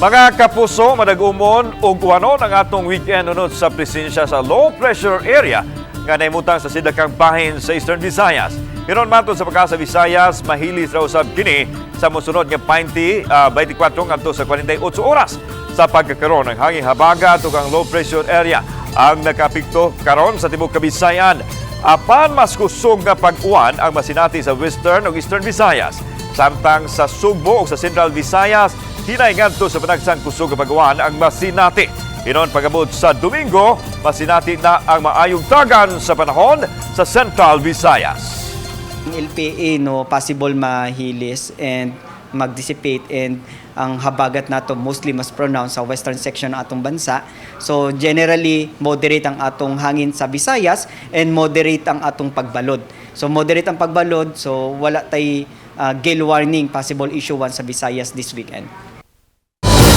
Mga kapuso, madagumon ug uwanon ang atong weekend unod sa presensya sa low pressure area nga naimutang sa sidlakang bahin sa Eastern Visayas. Hinon, matod sa Pag-asa Visayas, mahilis raw usab kini sa mosunod nga 20, 24 ngadto sa 48 oras. Sa pagkakaroon ng hangin habagat ug ang low pressure area ang nakapikto karon sa tibuok Kabisayan. Apan mas kusog nga pag-uwan ang masinati sa Western ug Eastern Visayas. Samtang sa Sugbo ug sa Central Visayas, hinay ngadto sa panagsang kusog nga pag-uwan ang masinati. Hinon pag-abot sa Domingo, masinati na ang maayong tagan sa panahon sa Central Visayas. Ang LPA, no, possible mahilis and mag-dissipate and ang habagat nato mostly mas pronounced sa western section ng atong bansa. So generally moderate ang atong hangin sa Visayas and moderate ang atong pagbalod. So moderate ang pagbalod, so wala tay gale warning possible issuance sa Visayas this weekend.